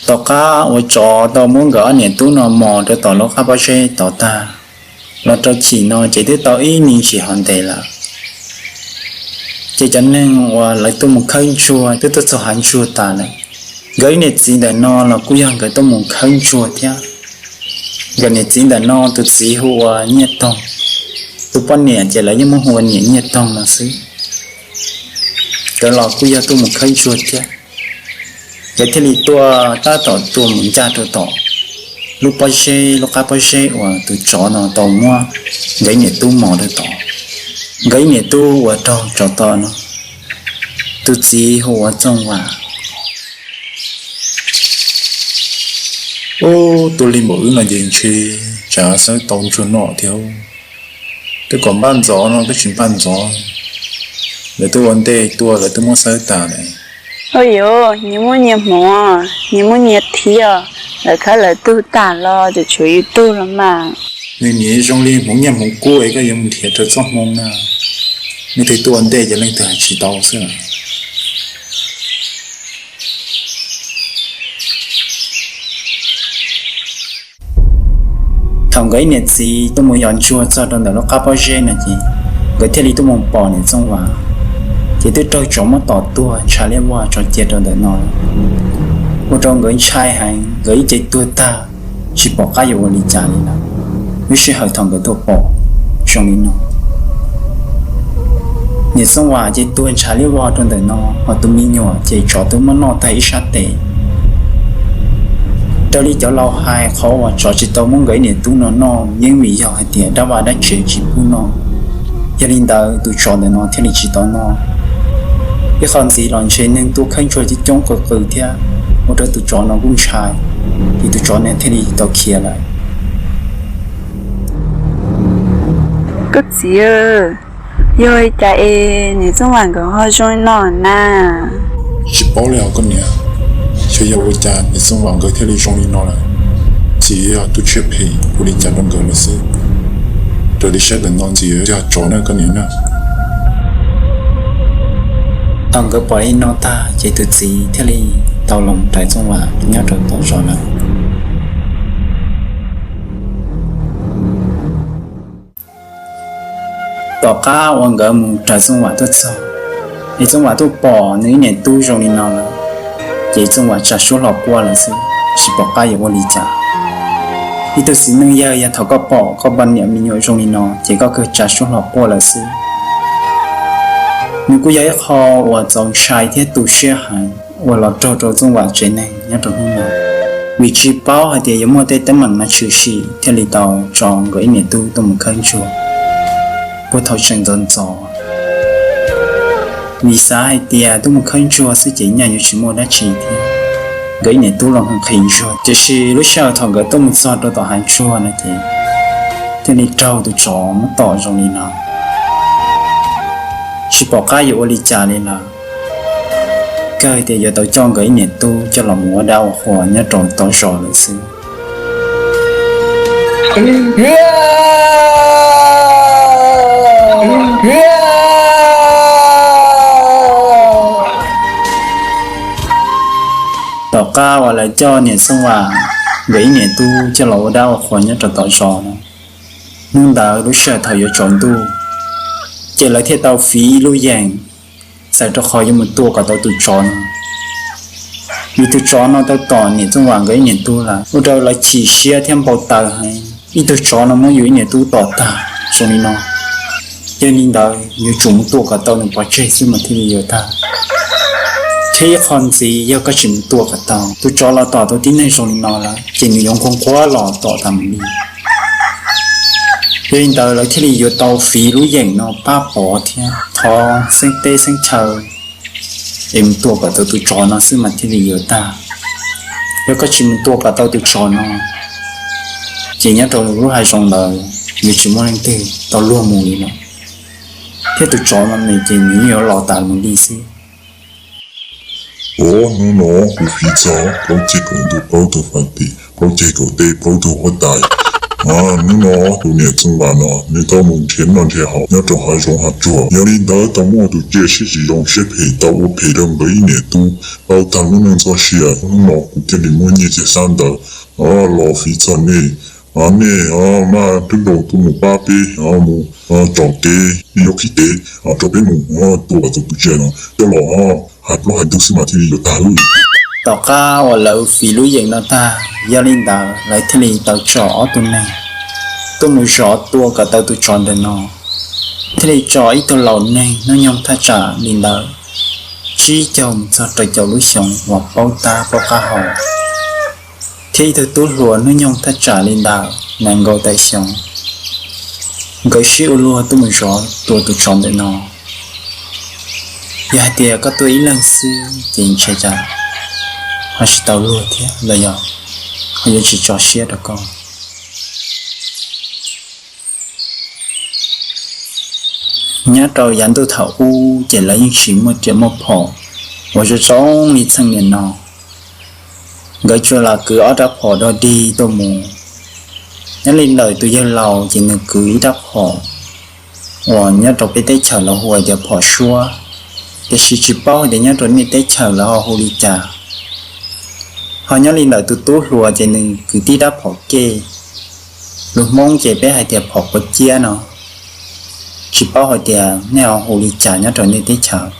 Tom qab uas tsov tau muab nkawd ob niam tub no mos rau tom lub qab pob zeb tod tag, los rau chim no ces twb tau ib me ntsis hov ntev lawm. Ces cov neeg uas lawv tuaj mus khawb ntsuag twb tuaj txog hav ntsuag tas lawm. Nkawd ib niam txiv ntawm no los kuj yog nkawd tuaj mus khawb ntsuag thiab. Nkawd niam txiv ntawm no tus txiv hu ua Nyiaj Toog, tus poj niam ces lawv yeej muab hu ua niam Nyiaj Toog no xwb. Nkawd los kuj yog tuaj mus khawb ntsuag thiab. Nkawd thiaj li tuaj tab tom tuaj mus ncaj rau tom lub pob zeb, lub qab pob zeb uas tus tsov no tau muab nkawd ib niam tub mos rau tod. Nkawd ib niam tub uas raug tsov tom no, tus txiv hu ua Txooj Vam. Ub, tuaj li npaum wb no ces ntshe tsav xawb tau ntsuag noj thiab. Twb kom npaj ntxov no twb tsis npaj ntxov, lawv twb ua ntej tuaj lawv twb muab xawb tas lawm. Ua yuav nyias muaj nyias hmoov, nyias muaj nyias thiab, lawv khawb lawv tug tas los ces tshuav yus tug los mas. Nws niam zoo li hmoov nyiaj hmoov kub es koj yuav mus nrhiav rau txoj hmoo na. Leej twg tuaj ua ntej ces leej twg hais tsis tau xwb. Thaum nkawd ib niam txiv tuaj mus yos ntsuag txog rau ntawm lub qab pob zeb no ces nkawd thiaj li tuaj mus pom niam Txooj Vam ces twb raug tsov muab tom tuag ntshav liab vog tso cia rau ntawm no, ua rau nkawd ntshai heev, nkawd ib ce tuag tag, tsis pom qab yuav ua li cas li lawm. Lub sij hawm thaum nkawd tuaj pom zoo li no, niam Txooj Vam ces tuag ntshav liab vog rau ntawm no, hos tus me nyuam ces tsov twb muab noj tag ib sab tes. Raws li cov laus hais, qhov uas tsov tsis tau muab nkawd ib niam tub no noj yeej vim yog hais tias dab vaj dab tsev tsis pub noj. Yog li ntawd tus tsov ntawm no thiaj li tsis tau noj. Ib qho ntxiv los ntshe neeg tuaj khawb ntsuag coob coob qw qw thiab, ua rau tus tsov no kuj ntshai, ces tus tsov no thiaj li tau khiav lawm. Koj txiv, yog li cas es niam Txooj Vam nkawd ho zoo li no na? Tsis paub li os koj niam, xyov yog ua cas niam Txooj Vam nkawd thiaj li zoo li no lawm. Txiv yog tus tsiaj phem ua li cas rau nkawd lawm xwb. Raws li saib ntawm no ntxiv yog tsov na koj niam na. Thaum nkawd pom li no tag ces tus txiv thiaj li tau los rais Txooj Vam nyob rau tom zos lawm. Tom qab uas nkawd mus raws Txooj Vam tuaj txog, es Txooj Vam tuaj pom nws ib niam tub zoo li no lawm, ces Txooj Vam tsa suab hlo quaj lawm xwb, tsis pom qab yuav ua li cas. Ib tug txiv neej yawg yog thaum koj pom koj poj niam me nyuam zoo li no ces koj kawg tsa suab hlo quaj lawm xwb. Nws kuj yog ib qho uas txaus ntshai thiab tu siab heev uas los raug rau Txooj Vam tsev neeg nyob rau hnub no, vim tsis paub hais tias yuav muaj tej teeb meem no tshwm sim thiaj li tau tso nkawd ib niam tub tuaj mus khawb ntsuag puag thaum tseem ntxov ntxov. Vim xav hais tias tuaj mus khawb ntsuag xwb ces nyaj yuav tsis muaj dab tsi thiab, nkawd ib niam tub los mus nqhis ntsuag. Tiam sis lub sij hawm thaum nkawd tuaj mus txog rau tom hav ntsuag no ces thiaj li raug tus tsov muab tom zoo li no, tsis pom qab yuav ua li cas li lawm. Kawg tias yuav tau coj nkawd ib niam tub coj los mus ua dab ua qhua nyob rau tom zos lawm xwb. Tom qab uas lawv coj niam Txooj Vam nkawd ib niam tub coj los ua dab ua qhua nyob rau tom zos no, hnub ntawd lub sij hawm thaum yuav tsaus ntuj, ces lawv thiaj tau fiv ib lub yeem, txawm rau qhov yuav mus tua kom tau tus tsov no. Vim tus tsov no tau tom niam Txooj Vam nkawd ib niam tub lawm, ua rau lawv chim siab thiab npau taws heev. Ib tug tsov no muab yus ib niam tub tom tag zoo li no, yog li ntawd yuav tsum mus tua kom tau nws pov tseg xwb mas thiaj li yuav tag. Thiab ib qho ntxiv, yog koj tsis mus tua kom tau, tus tsov los tom tau tib neeg zoo li no lawm ces nws yuav nquag nquag los tom tas mus li. Yog li ntawd lawv thiaj li yuav tau fiv lub yeem no pab pov thiab thov xeeb teb xeeb chaw es mus tua kom tau tus tsov no xwb mas thiaj li yuav tag. Yog koj tsis mus tua kom tau tus tsov no, ces nyob rau lub hav zoov ntawd yuav tsis muaj leej twg tau luag mus li lawm, thiab tus tsov no nws ces nws yeej yuav los tas mus li xwb. Ov, hnub no kuv fiv txog plaub ceg kaum ntuj, plaub tug faj tim, plaub ceg kaum teb, plaub tug huab tais, Hnub no tus niam Txooj Vam no nws tau mus nrhiav noj nrhiav haus nyob rau hav zoov hav tsuag, yog li ntawd tau muaj tus tsiaj siab tsis zoo siab phem tau ua phem rau nkawd ib niam tub, tau tag lub neej txoj sia. Hnub no kuv thiaj li muab nyiaj txiag xab ntawv los fiv txog nej. Nej maj rub nroo tuaj mus pab peb mus tsom kev yuav qhib kev rau peb mus tua kom tau tus tsiaj no coj los hais plaub hais ntug xwb mas thiaj li yuav tag lub. Tom qab uas lawv fiv lub yeem no tag, yog li ntawd lawv thiaj li tau tso ob tug neeg tuaj mus zov tua kom tau tus tsov ntawm no, thiaj li tso ib tug laus neeg hnub nyoog thaj tsam li ntawd tsib caug mus txog rau caum lub xyoos uas paub tab paub qab hau, thiab ib tug tub hluas hnub nyoog thaj tsam li ntawd nees nkaum tawm xyoo. Nkawd sib ua luag tuaj mus zov tua tus tsov ntawm no. Yog hais tias koj tuaj ib leeg xwb ces ntshe cas ho tsis tau luag thiab los yog ho yuav tsis tso siab rau koj. Nyob rau yav ntuj thaum ub ces lawv yeej tsis muaj riam muaj phom uas zoo zoo li txheej niaj no. Nkawd tsuas los kwv ob rab phom dog dig tuaj mus. Nyob li ntawm tus yawg laus ces nws kwv ib rab phom uas nyob rau peb teb chaws lawv hu hais tias phom suab, tiam sis tsis paub hais tias nyob rau nej teb chaws lawv ho hu li cas. Ho nyob li ntawm tus tub hluas ces nws kwv tib rab phom kej, lus Hmoob ces peb hais tias phom quav ciab no, tsis paub hais tias nej ho hu li cas nyob rau nej teb chaws.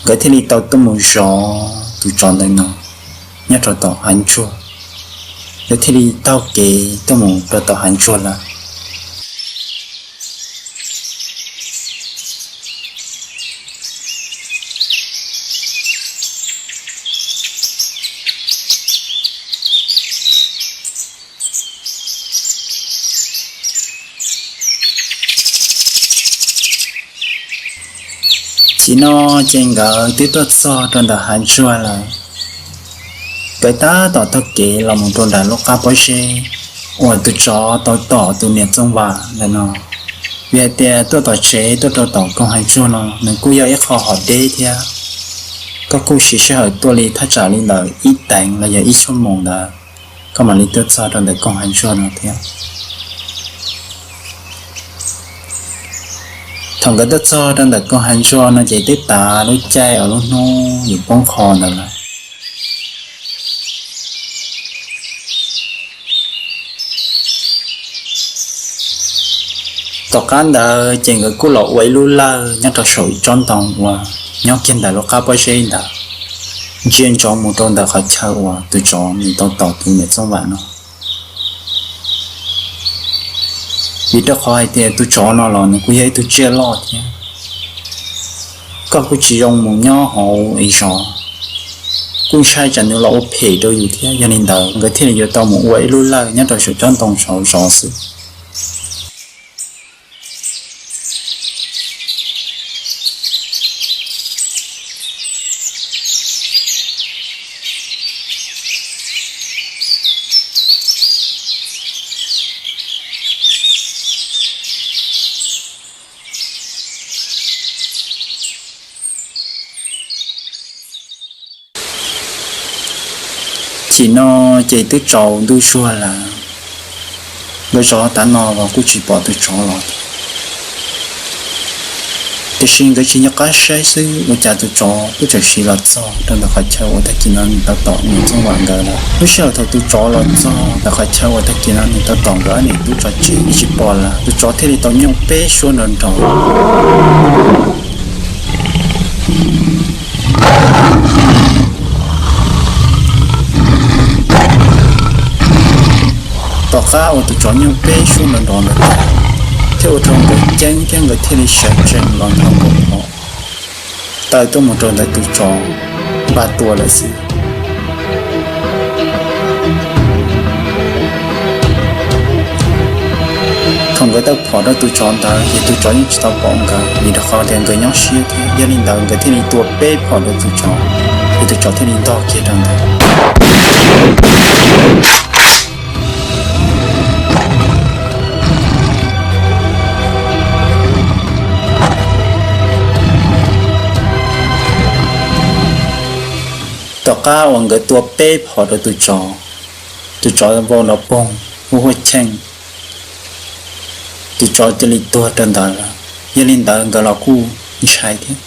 Nkawd thiaj li tau tuaj mus zov tus tsov ntawm no nyob rau tom hav ntsuag. Nkawd thiaj li taug kev tuaj mus rau tom hav ntsuag lawm. Thaum no ces nkawd twb tuaj txog rau ntawm hav ntsuag lawm. Nkawd tab tom taug kev los mus rau nram lub qab pob zeb uas tus tsov tau tom tus niam Txooj Vam ntawm no. Vim hais tias tuaj tom tsev tuaj rau tom koog hav ntsuag no nws kuj yog ib qho hom deb thiab. Koj kuj siv sij hawm tuaj li thaj tsam li ntawm ib teev los yog ib xuab moos ntawd, koj mam li tuaj txog rau ntawm koog hav ntsuag no thiab. Thaum nkawd tuaj txog rau ntawm koog hav ntsuag no ces twb tav lub caij uas lub hnub yuav poob qho ntawd lawm. Tom qab ntawd ces nkawd kuj los ua ib lub lawj nyob rau saum ib tsob ntoo uas nyob kiag ntawm lub qab pob zeb ntawd, ntsia ntsoov mus rau ntawm qhov chaw uas tus tsov nws tau tom tus niam Txooj Vam no. Vim rau qhov hais tias tus tsov no los nws kuj yog ib tug tsiaj loj thiab, koj kuj tsis zoo mus nyob hauv es zov, kuj ntshai tsam nws los ua phem rau yus thiab. Yog li ntawd nkawd thiaj li yuav tau mus ua ib lub lawj nyob rau saum tsob ntoo saud zov xwb. Thaum no ces twb tsaus ntuj zuag lawm, nkawd zov tav no los kuj tsis pom tus tsov los. Tiam sis nkawd tsis nco qab saib xwb ua cas tus tsov kuj txawm siv los txog rau ntawm qhov chaw uas tag kis no nws tau tom niam Txooj Vam nkawd lawm. Lub sij hawm thaum tus tsov los txog ntawm qhov chaw uas tag kis no nws tau tom nkawd ob niam tub tso tseg, nws tsis pom lawm, tus tsov thiaj li tau nyooj peb suab nrov nrov. Tom qab uas tus tsov nyooj peb suab nrov nrov ntawd tag, thiaj ua rau nkawd ceeb thiab nkawd thiaj li sawv tsees los nthos nkaus phom taw tuaj mus rau ntawm tus tsov npaj tua lawm xwb. Thaum nkawd taw phom rau tus tsov ntawd ces tus tsov yeej tsis tau pom nkawd, vim rau qhov tias nkawd nyob siab thiab. Yog li ntawd nkawd thiaj li tua peb phom rau tus tsov, ces tus tsov thiaj li ntog kiag rau ntawd. Tom qab uas nkawd tua peb phom rau tus tsov, tus tsov vau nrov poog, hu huaj cheej, tus tsov cia li tuag rau ntawd lawm. Yog li ntawd nkawd los kuj ntshai thiab,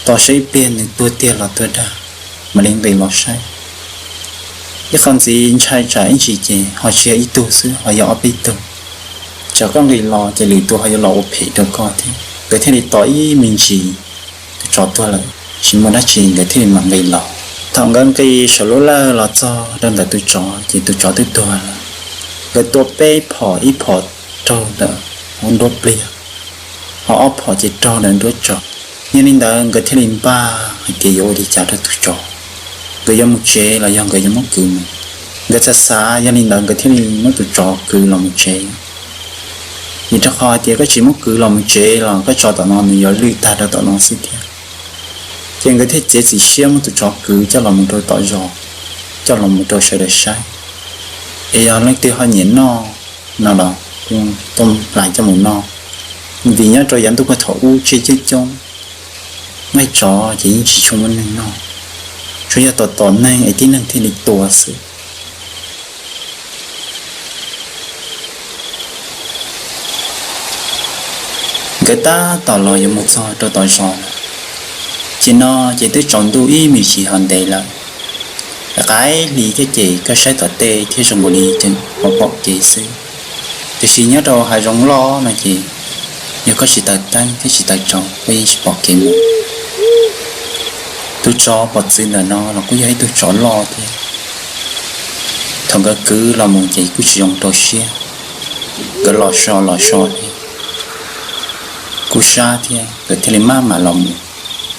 tos saib ib pliag nws tuag tiag los tuag dag, mam li nqis los saib. Ib qho ntxiv ntshai tsam ib ntsis ces ho tsis yog ib tug xwb, ho yog ob peb tug. Tsam koj nqis los ces lwm tus ho yuav los ua phem rau koj thiab. Nkawd thiaj li tos ib me ntsis, tus tsov tuag lawm tsis muaj dab tsi, nkawd thiaj li mam nqis los. Thaum nkawd nqis saum lub lawj los txog rau ntawm tus tsov ces tus tsov twb tuag lawm. Nkawd tua peb phom, ib phom raug ntawm hauv nruab pliag, ho ob phom ces raug ntawm nruab tsaus. Yog li ntawd nkawd thiaj li npaj hais tias yuav ua li cas rau tus tsov, nkawd yuav mus tsev los yog nkawd yuav muab kwv mus. Nkawd xav xav, yog li ntawd nkawd thiaj li muab tus tsov kwv los mus tsev. Vim rau qhov hais tias koj tsis muab kwv los mus tsev los koj tso tom no nws yuav lwj tag rau tom no xwb thiab. Ces nkawd thiaj txiav txim siab muab tus tsov kwv coj los mus rau tom zos, coj los mus rau sawv daws saib. Es yog leej twg ho nyiam noj no los kuj tuaj hlais coj mus noj, vim nyob rau yav ntuj koj thaum ub tsiaj coob coob, nqaij tsov ces yeej tsis tshua muaj neeg noj, tsuas yog tom tom neeg es tib neeg thiaj li tua xwb. Nkawd tab tom los yuav mus txog rau tom zos, ces no ces twb tsaus ntuj ib me ntsis ho ntev lawm. Qaib hli thiab ces koj saib tom tej thiaj zoo nkaus li pom pom kev xwb. Tiam sis nyob rau hav zoov loj no ces yog koj tsis taws teeb thiab tsis taws tsoo koj yeej tsis pom kev mus. Tus tsov pom txwv ntawm no los kuj yog ib tug tsov loj thiab. Thaum nkawd kwv los mus ces kuj tsis zoo rau siab, nkawd los so los so thiab kuj sab thiab, nkawd thiaj li maj mam los mus.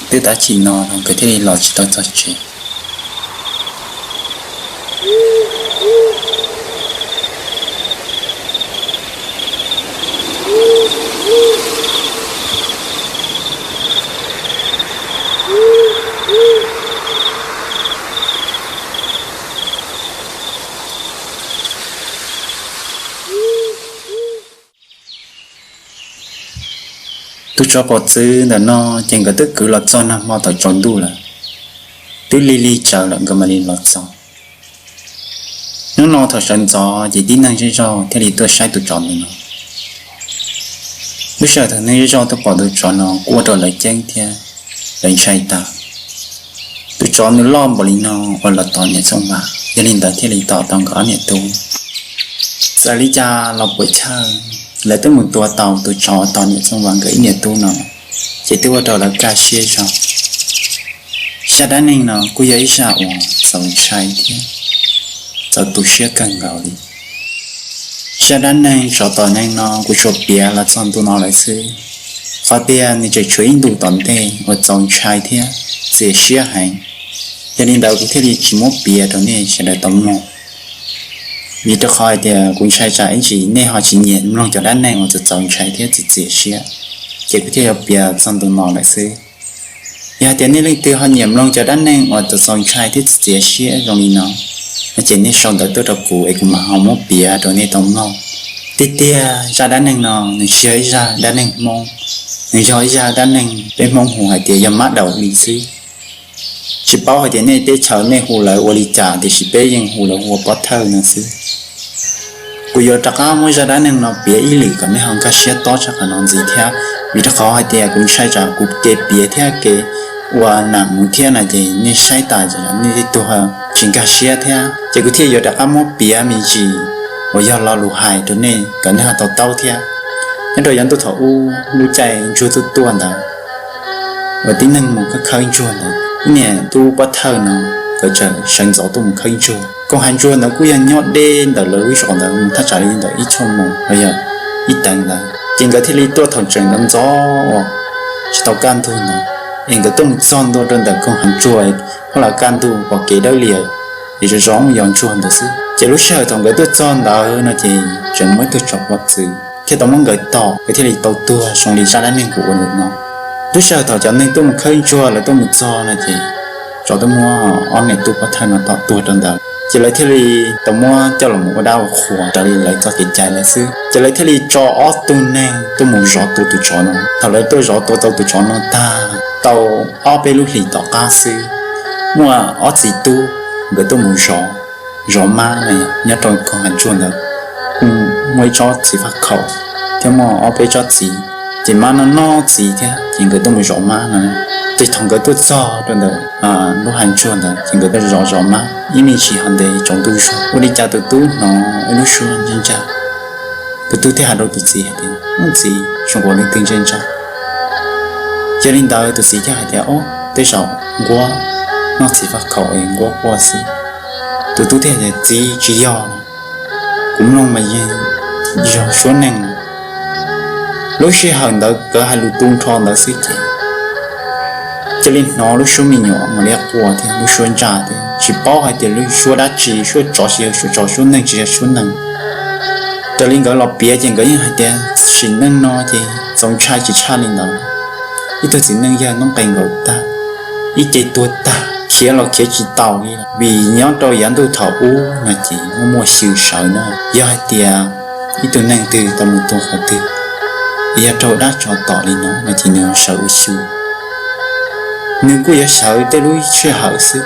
Twb tab chim no los nkawd thiaj li los tsis tau txog tsev. Tus tsov pom txwv ntawm no ces nkawd twb kwv los txog nag hmo thaum tsaus ntuj lawm, twb lig lig tsawv lawm nkawd mam li los txog. Hnub no thaum sawv ntxov ces tib neeg zej zog thiaj li tuaj saib tus tsov ntawm no. Lub sij hawm thaum neeg zej zog tuaj pom tus tsov no kuj ua rau lawv ceeb thiab lawv ntshai tas. Tus tsov nws loj npaum li no uas los tom niam Txooj Vam, yog li ntawd thiaj li tom tau nkawd ob niam tub. Txawm li cas los puam chawj, lawv twb mus tua tau tus tsov tom niam Txooj Vam nkawd ib niam tub no, ces twb ua rau lawv kaj siab zog. Zaj dab neeg no kuj yog ib zaj uas txaus ntshai thiab txaus tu siab kawg nkaus li. Zaj dab neeg tsov tom neeg no kuv tsuas piav los txog ntu no lawm xwb. Qhov tias nws tseem tshuav ib ntu tom ntej uas txaus ntshai thiab txias siab heev, yog li ntawd kuv thiaj li tsis muab piav rau nej sawv daws tau mloog. Vim rau qhov hais tias kuv ntshai tsam ib ntsis nej ho tsis nyiam mloog cov dab neeg uas txaus txaus ntshai thiab txias txias siab, ces kuv thiaj yuav piav txog ntu no lawm xwb. Yog hais tias nej leej twg ho nyiam mloog cov dab neeg uas txaus txaus ntshai thiab txias txias siab zoo li no, no ces nej sau ntawv tuaj rau kuv es kuv mam ho muab piav rau nej tau mloog. Tiag tiag zaj dab neeg no nws tsis yog ib zaj dab neeg Hmoob, nws yog ib zaj dab neeg peb Hmoob hu hais tias yog mab daum li xwb. Tsis paub hais tias nej teb chaws nej hu lawv ua li cas tiam sis peb yeej hu lawv ua pob thawj no xwb. Kuv yuav rov qab muab zaj dab neeg no piav ib lwm kom nej ho nkag siab tob tshaj qhov no ntxiv thiab, vim rau qhov hais tias kuv ntshai tsam kuv kev piav thiab kev ua nam mus thiab no ces nej saib tas nej tej tug tsis nkag siab thiab, ces kuv thiaj yuav rov qab muab piav me ntsis uas yog lo lus hais rau nej kom nej ho tau taub thiab. Nyob rau yav ntuj thaum ub lub caij ntsuag tuaj tuaj ntawd uas tib neeg mus khawb khawb ntsuag ntawd, ib niam tub pob thawj no nkawd txawm sawv ntxov tuaj mus khawb ntsuag. Koog hav ntsuag ntawd kuj yog nyob deb ntawm lawv lub zos ntawd mus thaj tsam li ntawm ib tshuaj moos los yog ib teev ntawd, ces nkawd thiaj li tuaj thaum tseem ntxov ntxov uas tsis tau kaj ntug ntawd, es nkawd tuaj mus txog ntua rau ntawm koog hav ntsuag, phob los kaj ntug pom kev dawb lias, es zoo zoo yos ntsuag ntawd xwb. Ces lub sij hawm thaum nkawd tuaj txog ntawd no ces tseem muaj ib tug tsov pom txwv thiaj tau muab nkawd tom, nkawd thiaj li tau tuag zoo li zaj dab neeg kuv ua ntawm no. Lub sij hawm thaum cov neeg tuaj mus khawb ntsuag lawv tuaj mus txog no ces tsov tuaj muab ob niam tub pob thawj no tom tuag rau ntawd, ces lawv thiaj li tau muab coj los mus ua dab ua qhuas raws li lawv txoj kev cai lawm xwb. Ces lawv thiaj li tso ob tug neeg tuaj mus zov tua tus tsov no. Thaum lawv tuaj zov tua tau tus tsov no tag, tau ob peb lub hlis tom qab xwb, muaj ob txiv tub nkawd tuaj mus zov, zov mab no nyob rau koog hav ntsuag ntawd. Muaj ib tsob txiv faj khaum thiab muaj ob peb tsob txiv, ces mab noj noj txiv thiab ces nkawd tuaj mus zov mab no. Ces thaum nkawd tuaj txog rau ntawm lub hav ntsuag ntawd ces nkawd tuaj zov zov mab ib me ntsis ho ntev tsaus ntuj zog, ua li cas tus tub hnov ib lub suab ntsaj ntsaj. Tus tub thiaj hais rau tus txiv hais tias, Ub txiv, zoo nkaus leej twg ntsaj ntsaj. Yog li ntawd tus txiv thiaj hais tias, Ob, tej zaum nquab noj txiv faj khaum es nquab quaj xwb. Tus tub thiaj tias, Txiv, tsis yog, kuv mloog mas yeej yog suab neeg. Lub sij hawm ntawd nkawd hais lus tu nrho ntawd xwb ces cia li hnov lub suab me nyuam mam li quaj thiab lub suab ntsaj thiab, tsis paub hais tias lub suab dab tsi, suab tsov tsis yog suab tsov, suab neeg tsis yog suab neeg. Raws li nkawd los piav ces nkawd yeej hais tias sim neej no ces txaus ntshai tsis tshaj li ntawd. Ib tug txiv neej yawg noob qes nkaus tag, ib ce tuag tag, khiav los khiav tsis taus li, vim nyob rau yav ntuj thaum ub no ces muaj muaj xyw sawv na. Yog hais tias ib tug neeg twg tau mus tuag qhov twg, yog raug dab tsov tom li no no ces nws sawv ua xyw. Nws kuj yuav sawv tej lub sij hawm xwb,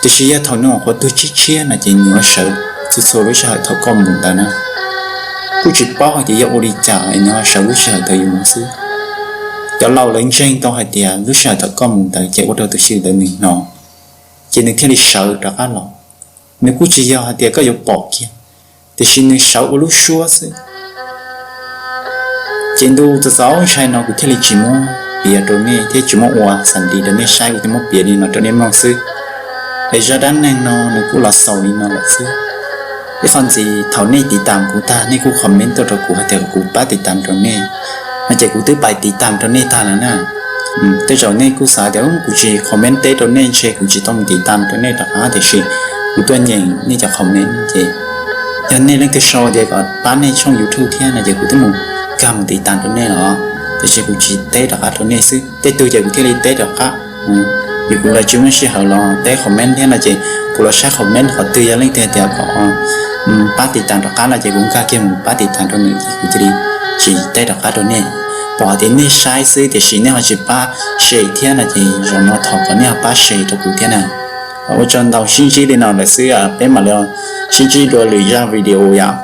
tiam sis yog thaum nws nyuam qhuav tuag tshiab tshiab no ces nws yuav sawv txhua txhua lub sij hawm thaum koj mus ntawd na. Kuj tsis paub hais tias yog ua li cas es nws ho sawv lub sij hawm ntawd yuav mus xwb. Cov laus lawv ntseeg tau hais tias lub sij hawm thaum koj mus ntawd ces ua rau tus xyw ntawd nws hnov, ces nws thiaj li sawv rov qab los. Nws kuj tsis yog hais tias koj yuav pom kiag, tiam sis nws sawv ua lub suab xwb. Ces ntu txaus txaus ntshai no kuv thiaj li tsis muab piav rau nej thiab tsis muab ua xam ntis rau nej saib, kuv thiaj muab piav li no rau nej mloog xwb. Es zaj dab neeg no nws kuj los xaus li no lawm xwb. Ib qho ntxiv thaum nej tiv tam kuv tag nej kuj comment tuaj rau kuv hais tias kuv pab tiv tam rau nej, no ces kuv twb pais tiv tam rau nej tag lawm na. Tej zaum nej kuj xav tias kuv tsis comment teb rau nej ntshe kuv tsis tau mus tiv tam rau nej rov qab, tiam sis kuv tuaj nyeem nej cov comment ces yog nej leej twg sau tias kom pab nej tshooj YouTube thiab no ces kuv twb mus kag mus tiv tam rau nej los, tiam sis kuv tsis teb rov qab rau nej xwb. Tej tug ces kuv thiaj li teb rov qab. Vim kuv los tsis muaj sij hawm los teb comment thiab no ces kuv los saib comment qhov twg yog leej twg tias kom pab tiv tam rov qab no ces kuv nkag kiag mus pab tiv tam rau nws ces kuv cia li tsis teb rov qab rau nej. Pom hais tias nej saib xwb tiam sis nej ho tsis pab share thiab no ces zaum no thov kom nej ho pab share rau kuv thiab na. Ua tsaug ntau, sib ntsib li no lawm xwb, peb mam li sib ntsib dua lwm zaj video yom.